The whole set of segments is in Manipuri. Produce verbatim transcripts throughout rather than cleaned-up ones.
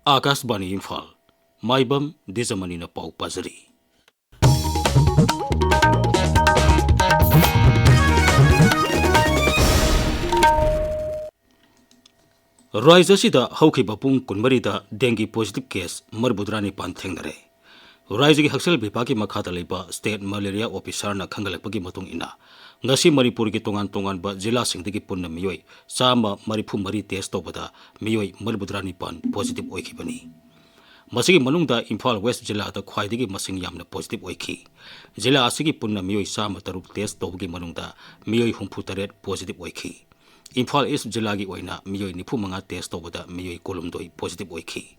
ꯑꯥꯀꯥꯁꯕꯥꯅꯤ ꯏꯝꯐꯥꯜ, ꯃꯥꯏꯕꯝ ꯗꯤꯖꯃꯅꯤꯅ ꯄꯥꯎ ꯄꯥꯖꯔꯤ꯫ ꯔꯥꯖ꯭ꯌ ꯑꯁꯤꯗ ꯍꯧꯈꯤꯕ ꯄꯨꯡ ꯀꯨꯟꯃꯔꯤꯗ dengue positive case ꯃꯔꯤꯐꯨꯇꯔꯥꯅꯤꯄꯥꯟ ꯊꯦꯡꯅꯔꯦ꯫ ꯔꯥꯖ꯭ꯌꯒꯤ ꯍꯛꯁꯦꯜ ꯕꯤꯚꯥꯒꯀꯤ ꯃꯈꯥꯗ ꯂꯩꯕ state malaria officerꯅ ꯈꯪꯒꯠꯂꯛꯄꯒꯤ ꯃꯇꯨꯡ ꯏꯟꯅ, ꯉꯁꯤ ꯃꯅꯤꯄꯨꯔꯒꯤ ꯇꯣꯉꯥꯟ ꯇꯣꯉꯥꯟꯕ ꯖꯤꯂꯥꯁꯤꯡꯗꯒꯤ ꯄꯨꯟꯅ ꯃꯤꯑꯣꯏ ꯆꯥꯝꯃ ꯃꯔꯤꯐꯨ ꯃꯔꯤ test ꯇꯧꯕꯗ ꯃꯤꯑꯣꯏ ꯃꯔꯤꯐꯨꯇꯔꯥꯅꯤꯄꯥꯟ positive ꯑꯣꯏꯈꯤꯕꯅꯤ꯫ ꯃꯁꯤꯒꯤ ꯃꯅꯨꯡꯗ ꯏꯝꯐꯥꯜ West ꯖꯤꯂꯥꯗ ꯈ꯭ꯋꯥꯏꯗꯒꯤ ꯃꯁꯤꯡ ꯌꯥꯝꯅ positive ꯑꯣꯏꯈꯤ꯫ ꯖꯤꯂꯥ ꯑꯁꯤꯒꯤ ꯄꯨꯟꯅ ꯃꯤꯑꯣꯏ ꯆꯥꯝꯃ ꯇꯔꯨꯛ test ꯇꯧꯕꯒꯤ ꯃꯅꯨꯡꯗ ꯃꯤꯑꯣꯏ ꯍꯨꯝꯐꯨꯇꯔꯦꯠ positive ꯑꯣꯏꯈꯤ꯫ ꯏꯝꯐꯥꯜ East ꯖꯤꯂꯥꯒꯤ ꯑꯣꯏꯅ ꯃꯤꯑꯣꯏ ꯅꯤꯐꯨꯃꯉꯥ test ꯇꯧꯕꯗ ꯃꯤꯑꯣꯏ ꯀꯨꯟꯍꯨꯝꯗꯣꯏ positive ꯑꯣꯏꯈꯤ꯫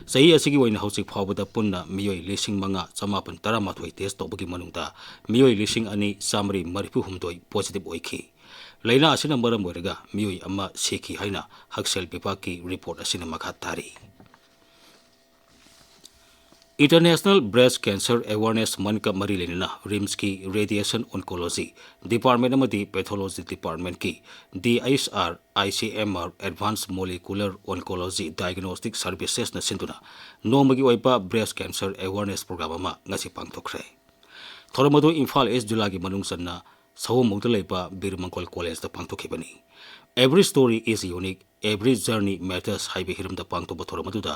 ꯆꯍꯤ ꯑꯁꯤꯒꯤ ꯑꯣꯏꯅ ꯍꯧꯖꯤꯛ ꯐꯥꯎꯕꯗ ꯄꯨꯟꯅ ꯃꯤꯑꯣꯏ ꯂꯤꯁꯤꯡ ꯃꯉꯥ ꯆꯃꯥꯄꯟ ꯇꯔꯥꯃꯥꯊꯣꯏ test ꯇꯧꯕꯒꯤ ꯃꯅꯨꯡꯗ ꯃꯤꯑꯣꯏ ꯂꯤꯁꯤꯡ ꯑꯅꯤ ꯆꯥꯃꯔꯤ ꯃꯔꯤꯐꯨꯍꯨꯝꯗꯣꯏ positive ꯑꯣꯏꯈꯤ꯫ ꯂꯥꯏꯅꯥ ꯑꯁꯤꯅ ꯃꯔꯝ ꯑꯣꯏꯔꯒ ꯃꯤꯑꯣꯏ ꯑꯃ ꯁꯤꯈꯤ ꯍꯥꯏꯅ ꯍꯛꯁꯦꯜ ꯕꯤꯚꯥꯒꯀꯤ report ꯑꯁꯤꯅ ꯃꯈꯥ ꯇꯥꯔꯤ꯫ International Breast Cancer Awareness Monthꯀ ꯃꯔꯤ ꯂꯩꯅꯅ RIMSꯀꯤ Radiation Oncology Department ꯑꯃꯗꯤ Pathology Departmentꯀꯤ DHR ICMR Advanced Molecular Oncology Diagnostic Servicesꯅ ꯁꯤꯟꯗꯨꯅ ꯅꯣꯡꯃꯒꯤ ꯑꯣꯏꯕ breast cancer awareness program ꯑꯃ ꯉꯁꯤ ꯄꯥꯡꯊꯣꯛꯈ꯭ꯔꯦ꯫ ꯊꯧꯔꯝ ꯑꯗꯨ ꯏꯝꯐꯥꯜ East ꯖꯤꯂꯥꯒꯤ ꯃꯅꯨꯡ ꯆꯟꯅ ꯁꯑꯣꯝꯕꯨꯡꯗ ꯂꯩꯕ ꯕꯤꯔ ꯃꯪꯒꯣꯜ ꯀꯣꯂꯦꯖꯇ ꯄꯥꯡꯊꯣꯛꯈꯤꯕꯅꯤ꯫ Every story is unique, every journey matters ꯍꯥꯏꯕ ꯍꯤꯔꯝꯗ ꯄꯥꯡꯊꯣꯛꯄ ꯊꯧꯔꯝ ꯑꯗꯨꯗ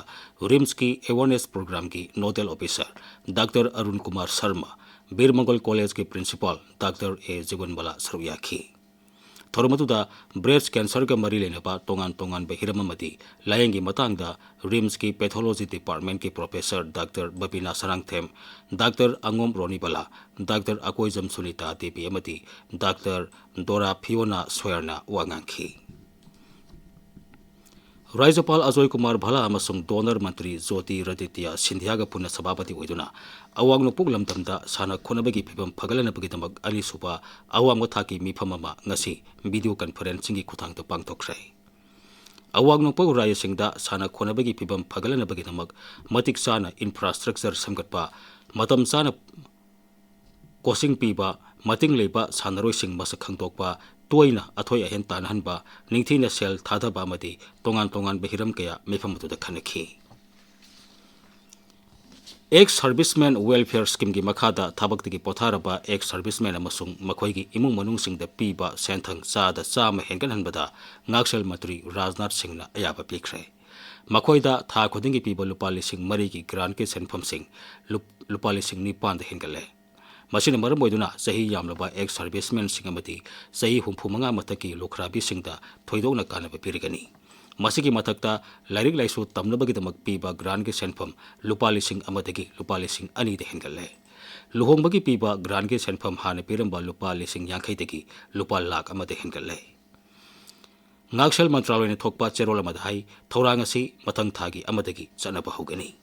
RIMSꯀꯤ awareness programꯒꯤ nodal officer Doctor Arun Kumar Sharma, ꯕꯤꯔ ꯃꯪꯒꯣꯜ ꯀꯣꯂꯦꯖꯀꯤ principal Doctor ꯑꯦ ꯖꯤꯕꯟꯕꯂꯥ ꯁꯔꯨꯛ ꯌꯥꯈꯤ꯫ ꯊꯧꯔꯝ ꯑꯗꯨꯗ breast cancerꯒ ꯃꯔꯤ ꯂꯩꯅꯕ ꯇꯣꯉꯥꯟ ꯇꯣꯉꯥꯟꯕ ꯍꯤꯔꯝ ꯑꯃꯗꯤ ꯂꯥꯌꯦꯡꯒꯤ ꯃꯇꯥꯡꯗ RIMSꯀꯤ Pathology Departmentꯀꯤ professor Doctor ꯕꯕꯤꯅꯥ ꯁꯔꯥꯡꯊꯦꯝ, Doctor ꯑꯉꯣꯝ ꯔꯣꯅꯤꯕꯂꯥ, Doctor ꯑꯀꯣꯏꯖꯝ ꯁꯨꯅꯤꯇꯥ ꯗꯦꯕꯤ ꯑꯃꯗꯤ Doctor ꯗꯣꯔꯥ ꯐꯤꯌꯣꯅꯥ ꯁꯣꯌꯔꯅ ꯋꯥ ꯉꯥꯡꯈꯤ꯫ ꯔꯥꯖ꯭ꯌꯄꯥꯜ ꯑꯖꯣꯏ ꯀꯨꯃꯥꯔ ꯚꯥꯂꯥ ꯑꯃꯁꯨꯡ DoNER ꯃꯟꯇ꯭ꯔꯤ ꯖꯣꯇꯤꯔꯥꯗꯤꯇ꯭ꯌ ꯁꯤꯟꯙꯤꯌꯥꯒ ꯄꯨꯟꯅ ꯁꯚꯥꯄꯇꯤ ꯑꯣꯏꯗꯨꯅ ꯑꯋꯥꯡ ꯅꯣꯡꯄꯣꯛ ꯂꯝꯗꯝꯗ ꯁꯥꯟꯅ ꯈꯣꯠꯅꯕꯒꯤ ꯐꯤꯚꯝ ꯐꯒꯠꯍꯟꯅꯕꯒꯤꯗꯃꯛ ꯑꯅꯤꯁꯨꯕ ꯑꯋꯥꯡꯕ ꯊꯥꯛꯀꯤ ꯃꯤꯐꯝ ꯑꯃ ꯉꯁꯤ video conferencingꯒꯤ ꯈꯨꯠꯊꯥꯡꯗ ꯄꯥꯡꯊꯣꯛꯈ꯭ꯔꯦ꯫ ꯑꯋꯥꯡ ꯅꯣꯡꯄꯣꯛ ꯔꯥꯖ꯭ꯌꯁꯤꯡꯗ ꯁꯥꯟꯅ ꯈꯣꯠꯅꯕꯒꯤ ꯐꯤꯚꯝ ꯐꯒꯠꯍꯟꯅꯕꯒꯤꯗꯃꯛ ꯃꯇꯤꯛ ꯆꯥꯅ infrastructure ꯁꯦꯝꯒꯠꯄ, ꯃꯇꯝ ꯆꯥꯅ coaching ꯄꯤꯕ, ꯃꯇꯤꯡ ꯂꯩꯕ ꯁꯥꯟꯅꯔꯣꯏꯁꯤꯡ ꯃꯁꯛ ꯈꯪꯗꯣꯛꯄ, ꯇꯣꯏꯅ ꯑꯊꯣꯏ ꯑꯍꯦꯟ ꯇꯥꯟꯅꯍꯟꯕ, ꯅꯤꯡꯊꯤꯅ ꯁꯦꯜ ꯊꯥꯗꯕ ꯑꯃꯗꯤ ꯇꯣꯉꯥꯟ ꯇꯣꯉꯥꯟꯕ ꯍꯤꯔꯝ ꯀꯌꯥ ꯃꯤꯐꯝ ꯑꯗꯨꯗ ꯈꯟꯅꯈꯤ꯫ Ex Servicemen Welfare Schemeꯒꯤ ꯃꯈꯥꯗ ꯊꯕꯛꯇꯒꯤ ꯄꯣꯊꯥꯔꯕ ex servicemen ꯑꯃꯁꯨꯡ ꯃꯈꯣꯏꯒꯤ ꯏꯃꯨꯡ ꯃꯅꯨꯡꯁꯤꯡꯗ ꯄꯤꯕ ꯁꯦꯟꯊꯪ ꯆꯥꯗ ꯆꯥꯝꯃ ꯍꯦꯟꯒꯠꯍꯟꯕꯗ ꯉꯥꯛꯁꯦꯜ ꯃꯟꯇ꯭ꯔꯤ ꯔꯥꯖꯅꯥꯊ ꯁꯤꯡꯅ ꯑꯌꯥꯕ ꯄꯤꯈ꯭ꯔꯦ꯫ ꯃꯈꯣꯏꯗ ꯊꯥ ꯈꯨꯗꯤꯡꯒꯤ ꯄꯤꯕ ꯂꯨꯄꯥ ꯂꯤꯁꯤꯡ ꯃꯔꯤꯒꯤ grantꯀꯤ ꯁꯦꯟꯐꯝꯁꯤꯡ ꯂꯨꯞ-, ꯂꯨꯄꯥ ꯂꯤꯁꯤꯡ ꯅꯤꯄꯥꯟꯗ ꯍꯦꯟꯒꯠꯂꯦ꯫ ꯃꯁꯤꯅ ꯃꯔꯝ ꯑꯣꯏꯗꯨꯅ ꯆꯍꯤ ꯌꯥꯝꯂꯕ ex servicemenꯁꯤꯡ ꯑꯃꯗꯤ ꯆꯍꯤ ꯍꯨꯝꯐꯨ ꯃꯉꯥ ꯃꯊꯛꯀꯤ ꯂꯨꯈ꯭ꯔꯥꯕꯤꯁꯤꯡꯗ ꯊꯣꯏꯗꯣꯛꯅ ꯀꯥꯟꯅꯕ ꯄꯤꯔꯒꯅꯤ꯫ ꯃꯁꯤꯒꯤ ꯃꯊꯛꯇ ꯂꯥꯏꯔꯤꯛ ꯂꯥꯏꯁꯨ ꯇꯝꯅꯕꯒꯤꯗꯃꯛ ꯄꯤꯕ grantꯀꯤ ꯁꯦꯟꯐꯝ ꯂꯨꯄꯥ ꯂꯤꯁꯤꯡ ꯑꯃꯗꯒꯤ ꯂꯨꯄꯥ ꯂꯤꯁꯤꯡ ꯑꯅꯤꯗ ꯍꯦꯟꯒꯠꯂꯦ꯫ ꯂꯨꯍꯣꯡꯕꯒꯤ ꯄꯤꯕ grantꯀꯤ ꯁꯦꯟꯐꯝ ꯍꯥꯟꯅ ꯄꯤꯔꯝꯕ ꯂꯨꯄꯥ ꯂꯤꯁꯤꯡ ꯌꯥꯡꯈꯩꯗꯒꯤ ꯂꯨꯄꯥ ꯂꯥꯈ ꯑꯃꯗ ꯍꯦꯟꯒꯠꯂꯦ꯫ ꯉꯥꯛꯁꯦꯜ ꯃꯟꯇ꯭ꯔꯥꯂꯣꯏꯅ ꯊꯣꯛꯄ ꯆꯦꯔꯣꯜ ꯑꯃꯗ ꯍꯥꯏ, ꯊꯧꯔꯥꯡ ꯑꯁꯤ ꯃꯊꯪ ꯊꯥꯒꯤ ꯑꯃꯗꯒꯤ ꯆꯠꯅꯕ ꯍꯧꯒꯅꯤ꯫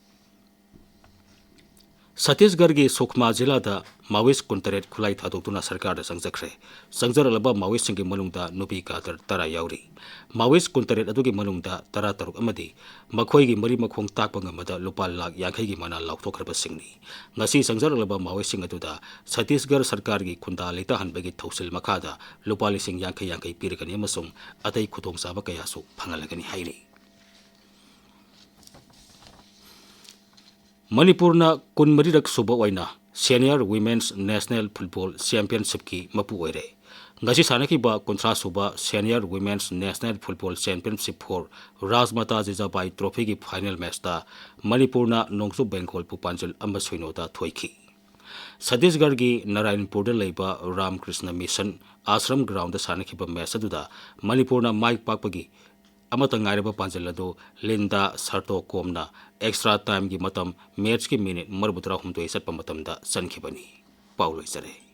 ꯁꯠꯇꯤꯁꯒꯔꯒꯤ ꯁꯨꯛꯃꯥ ꯖꯤꯂꯥꯗ Maoist ꯀꯨꯟꯇꯔꯦꯠ ꯈꯨꯠꯂꯥꯏ ꯊꯥꯗꯣꯛꯇꯨꯅ ꯁꯔꯀꯥꯔꯗ ꯆꯪꯖꯈ꯭ꯔꯦ꯫ ꯆꯪꯖꯔꯛꯂꯕ Maoistꯁꯤꯡꯒꯤ ꯃꯅꯨꯡꯗ ꯅꯨꯄꯤ cadre ꯇꯔꯥ ꯌꯥꯎꯔꯤ꯫ Maoist ꯀꯨꯟꯇꯔꯦꯠ ꯑꯗꯨꯒꯤ ꯃꯅꯨꯡꯗ ꯇꯔꯥꯇꯔꯨꯛ ꯑꯃꯗꯤ ꯃꯈꯣꯏꯒꯤ ꯃꯔꯤ ꯃꯈꯣꯡ ꯇꯥꯛꯄ ꯉꯝꯕꯗ ꯂꯨꯄꯥ ꯂꯥꯈ ꯌꯥꯡꯈꯩꯒꯤ ꯃꯅꯥ ꯂꯥꯎꯊꯣꯛꯈ꯭ꯔꯕꯁꯤꯡꯅꯤ꯫ ꯉꯁꯤ ꯆꯪꯖꯔꯛꯂꯕ Maoistꯁꯤꯡ ꯑꯗꯨꯗ ꯁꯠꯇꯤꯁꯒꯔ ꯁꯔꯀꯥꯔꯒꯤ ꯈꯨꯟꯗꯥ ꯂꯩꯇꯥꯍꯟꯕꯒꯤ ꯊꯧꯁꯤꯜ ꯃꯈꯥꯗ ꯂꯨꯄꯥ ꯂꯤꯁꯤꯡ ꯌꯥꯡꯈꯩ ꯌꯥꯡꯈꯩ ꯄꯤꯔꯒꯅꯤ ꯑꯃꯁꯨꯡ ꯑꯇꯩ ꯈꯨꯗꯣꯡꯆꯥꯕ ꯀꯌꯥꯁꯨ ꯐꯪꯍꯜꯂꯒꯅꯤ ꯍꯥꯏꯔꯤ꯫ ꯃꯅꯤꯄꯨꯔꯅ ꯀꯨꯟꯃꯔꯤꯔꯛ ꯁꯨꯕ ꯑꯣꯏꯅ Senior Women's National Football Championshipꯀꯤ ꯃꯄꯨ ꯑꯣꯏꯔꯦ꯫ ꯉꯁꯤ ꯁꯥꯟꯅꯈꯤꯕ ꯀꯨꯟꯊ꯭ꯔꯥ ꯁꯨꯕ Senior Women's National Football Championship for Rajmata Jijabai Trophyꯒꯤ final matchꯇ ꯃꯅꯤꯄꯨꯔꯅ ꯅꯣꯡꯆꯨꯞ ꯕꯦꯡꯒꯣꯜꯕꯨ ꯄꯥꯟꯖꯜ ꯑꯃ ꯁꯤꯅꯣꯗ ꯊꯣꯏꯈꯤ꯫ ꯁꯠꯇꯤꯁꯒꯔꯒꯤ ꯅꯥꯔꯥꯌꯟꯄꯨꯔꯗ ꯂꯩꯕ ꯔꯥꯝ ꯀ꯭ꯔꯤꯁꯅ ꯃꯤꯁꯟ ꯑꯥꯁ꯭ꯔꯝ groundꯗ ꯁꯥꯟꯅꯈꯤꯕ match ꯑꯗꯨꯗ ꯃꯅꯤꯄꯨꯔꯅ ꯃꯥꯏ ꯄꯥꯛꯄꯒꯤ ꯑꯃꯠꯇ ꯉꯥꯏꯔꯕ ꯄꯥꯟꯖꯜ ꯑꯗꯨ ꯂꯤꯟꯗꯥ ꯁꯔꯇꯣꯀꯣꯝꯅ extra timeꯒꯤ ꯃꯇꯝ, matchꯀꯤ minute ꯃꯔꯤꯐꯨ ꯇꯔꯥꯍꯨꯝꯗꯣꯏ ꯆꯠꯄ ꯃꯇꯝꯗ ꯆꯟꯈꯤꯕꯅꯤ꯫ ꯄꯥꯎ ꯂꯣꯏꯖꯔꯦ꯫